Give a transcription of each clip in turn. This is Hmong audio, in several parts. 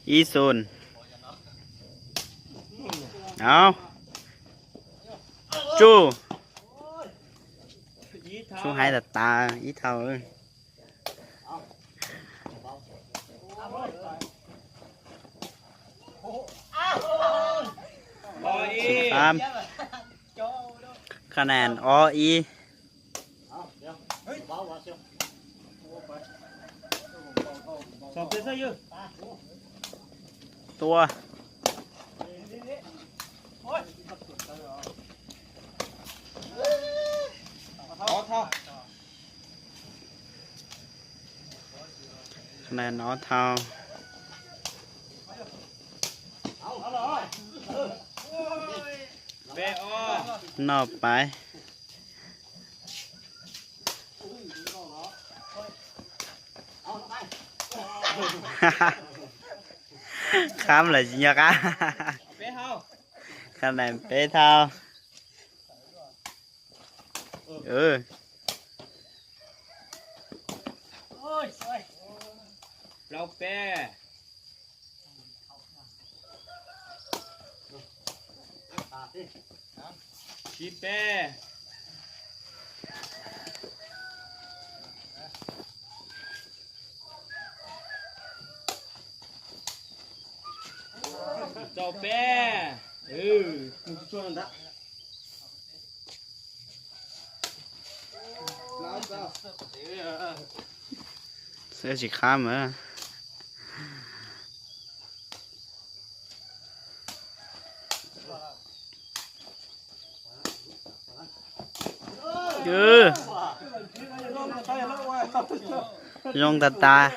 Ib xoom. Au. Tsuj. Tsuj hais tas tas ib thau. Xim khab. Khab nais ob ib. Tua. Khab nais ob thau. Noj pais. Khab lawm tsis nco qab. Khab nais peb thau. Plaub peb. Tsib peb. Rau peb. Xwb tsis khab mas. Zoo tas tas.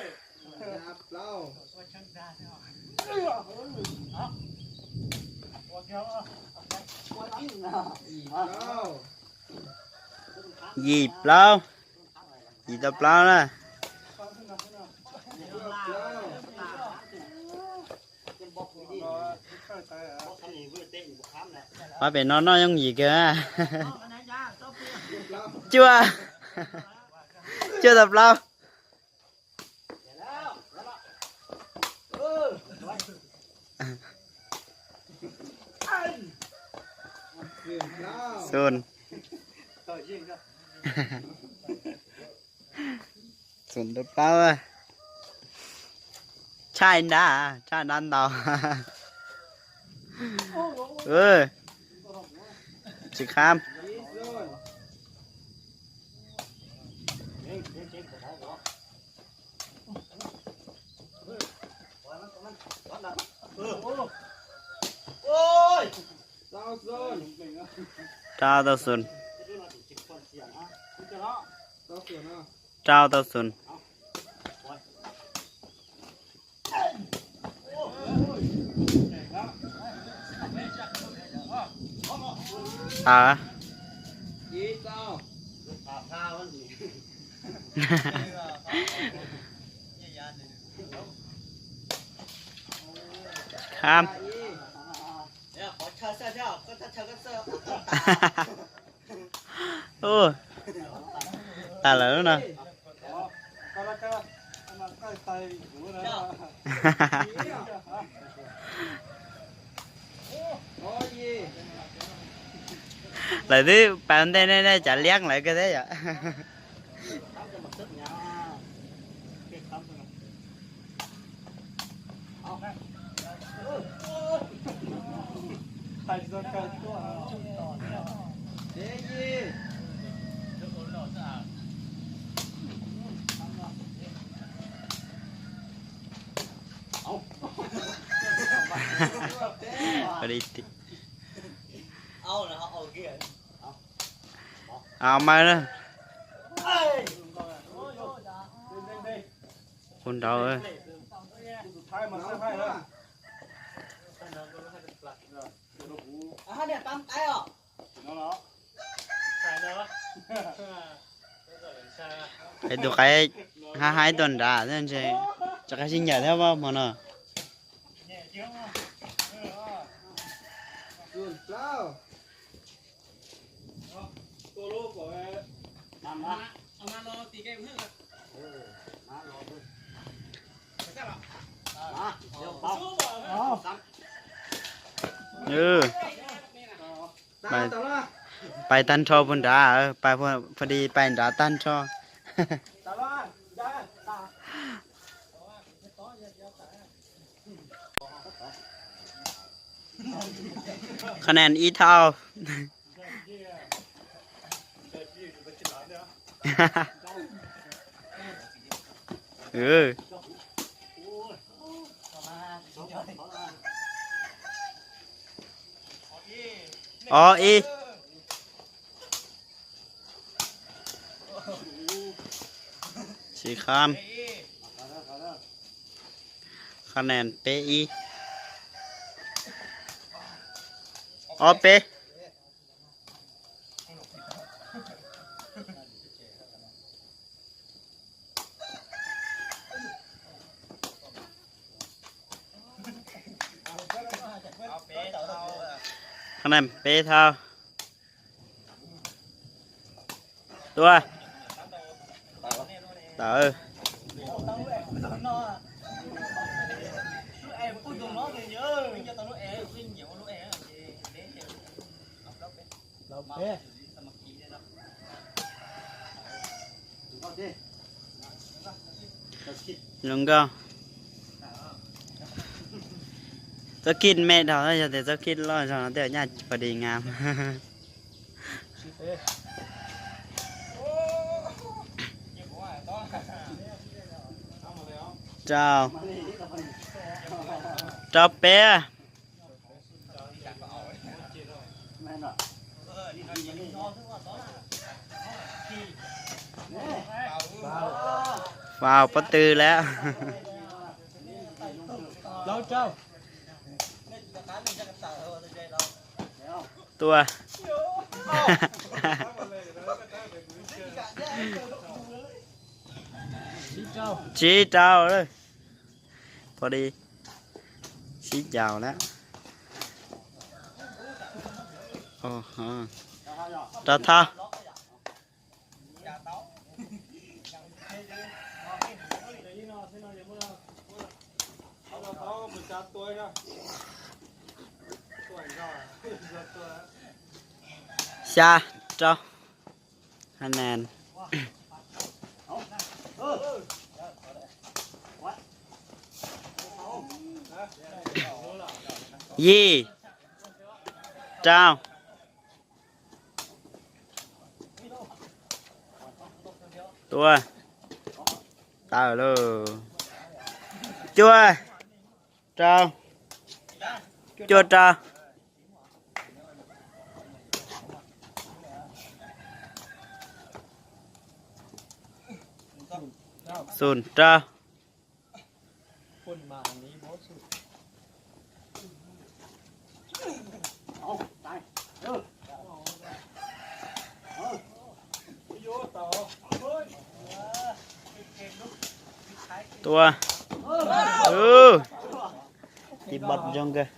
Yim plaub. Yim tau plaub na. Ob pem no noj yooj yim kawg. Cuaj. Cuaj tau plaub. Xun. Xun tau plaub. Tshaj nrab, tshaj nrab ntau. Tsis khab. Rau tau xun. Rau tau xun. Tawm. Khab. Ua, tas lawm lub no. Lawv twb pas ntej nej, nej cav liab lawv kawg thiab yom. Au mas na. Ua nraud. Hais tus qaib, hais hais tus nrad, rov qab sib ncaim thiab hmo no. Pais tag nrho puag nrad, pais pha di pais nrad tag nrho. Qhov nees ib thauj. Ob ib. Tsis kham. Qhov nees peb ib. Ob peb. Qhov nees peb thauj. Tua. Tawm. Zoo nkauj. Txoj kij me dhau, yog tias txoj kij loj zog no tej nyaj pha di ngam. Rau, rau peb. Faus pob tw lawm. Tua. Tsib rau. Pov di. Sib caus lawm. Rau thauj. Xya rau. Qhov nees yim rau. Tua. Tawm lauj. Cuaj rau. Cuaj rau. Xoom rau. Tua. Tib npot zoo kawg.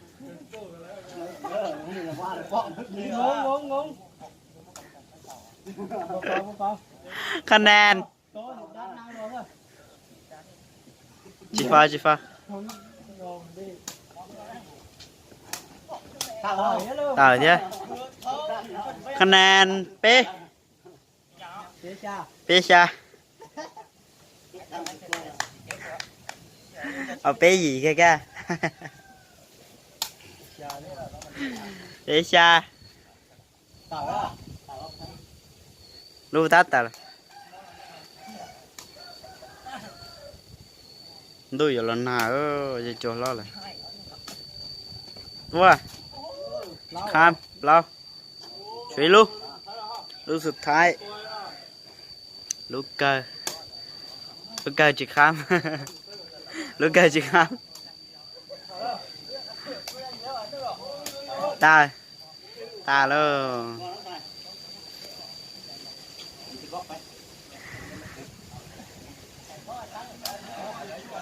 Qhov nees. Tsis faus, tsis faus. Tawm thiab. Qhov nees peb. Peb xya. Au, peb yim kiag kag. Peb xya. Lub tab tawm. Ntuj yuav los nag, yog cua hlob lawm. Ua, kham plaub. Tshuav ib lub, lub xub thaib. Lub kawg, lub kawg tsis kham, lub kawg tsis kham. Tag, tag lauj.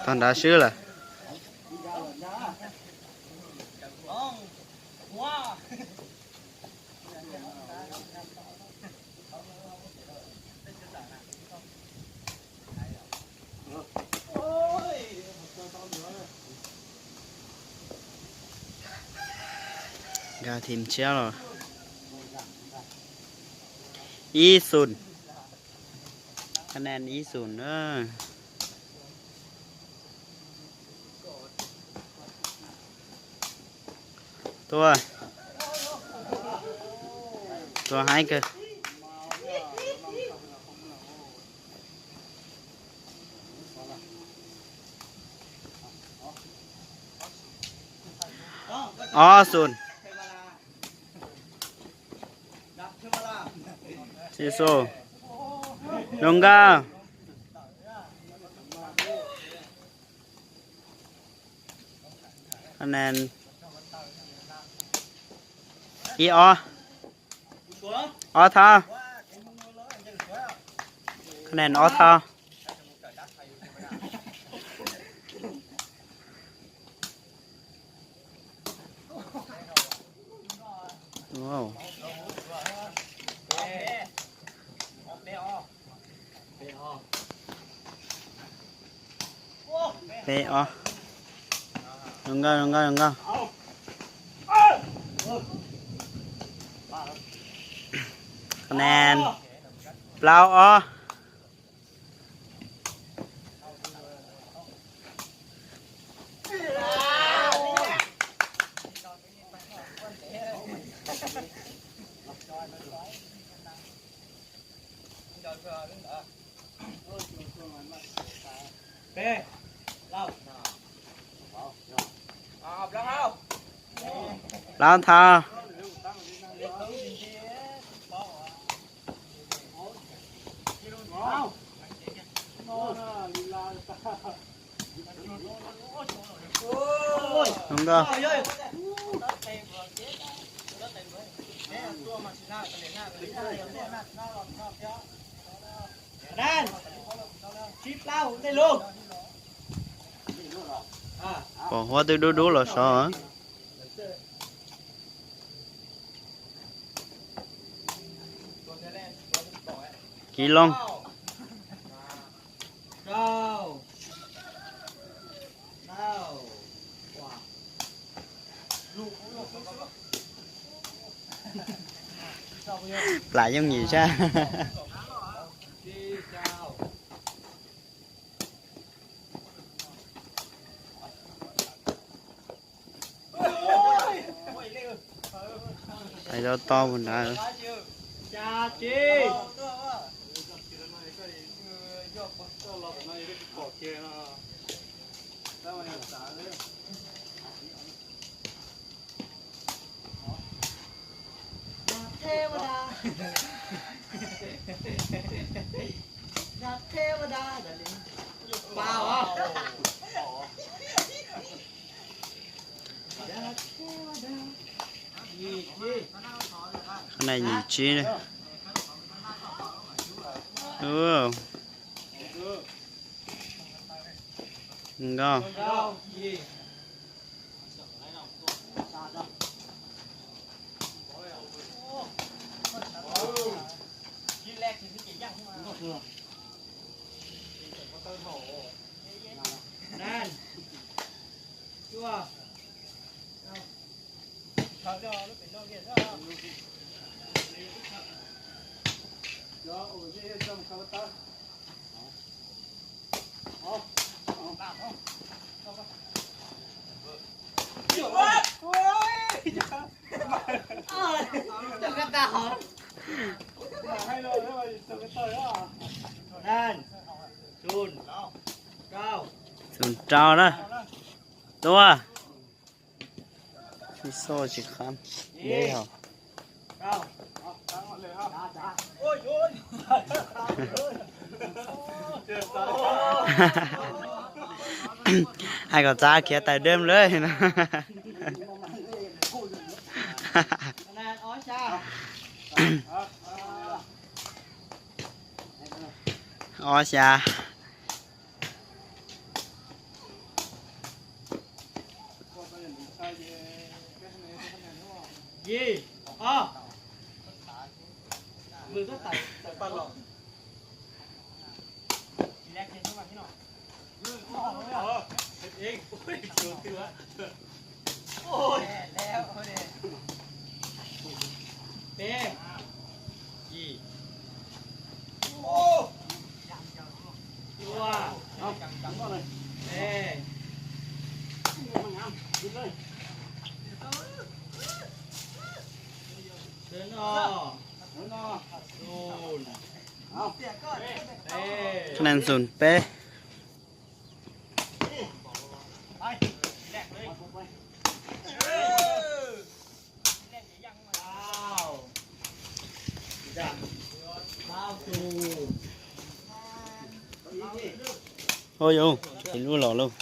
Tog nrad swb lawm. Nkag thim tshiab los ib xus. Ka nen ib xus na. Tua, tua haib kawg. Ob xus. Xiv xus, zoo nkauj. Ka nen ib ob, ob thawb. Ka nen ob thawb. Peb ob. Zoo nkauj, zoo nkauj, zoo nkauj. Ka nen plaub ob. Plaub thawb. Zoo nkauj. Pom huab twb dub dub los sov. Kiv loo. Plam yooj yim sab. Hais tau to mus nrad. Qhov no yim tsib. Nkauj. Xus rau na. Tua. Xo tsis qab. Deb hos. Hais kom txav khiav tais deb lawm no. Ob xya. Peb, ib, ua, ib, no, nees xoom peb. Ua yus, tsis lub los lauj.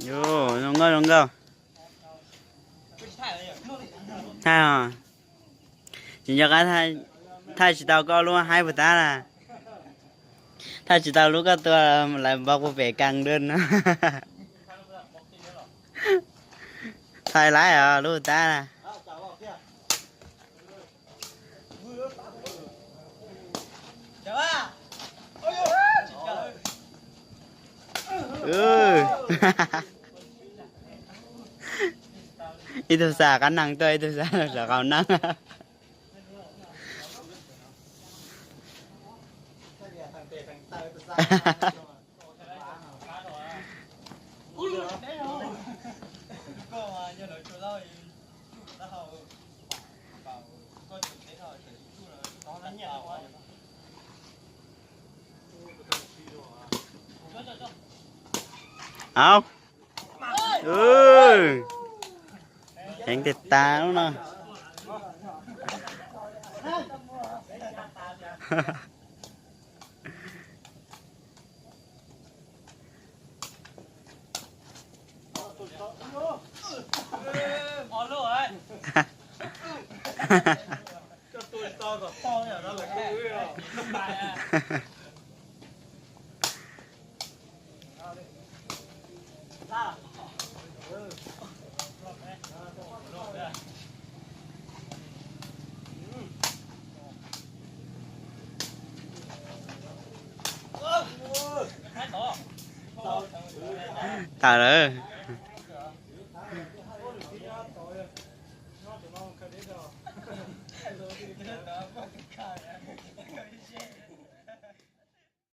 Yus, zoo nkauj zoo nkauj. Thaij os. Tsis nco qab thaij tsis tau koj lub haib puas tab na. Thaij tsis tau lub koj tua lawv npog puag pem kas dej no. Thaij laib os lub tab na. Ib tug xa qab nees tuaj, ib tug xa saum qaum nees. Au. Heev tiag tas lub no. Tawm lawm.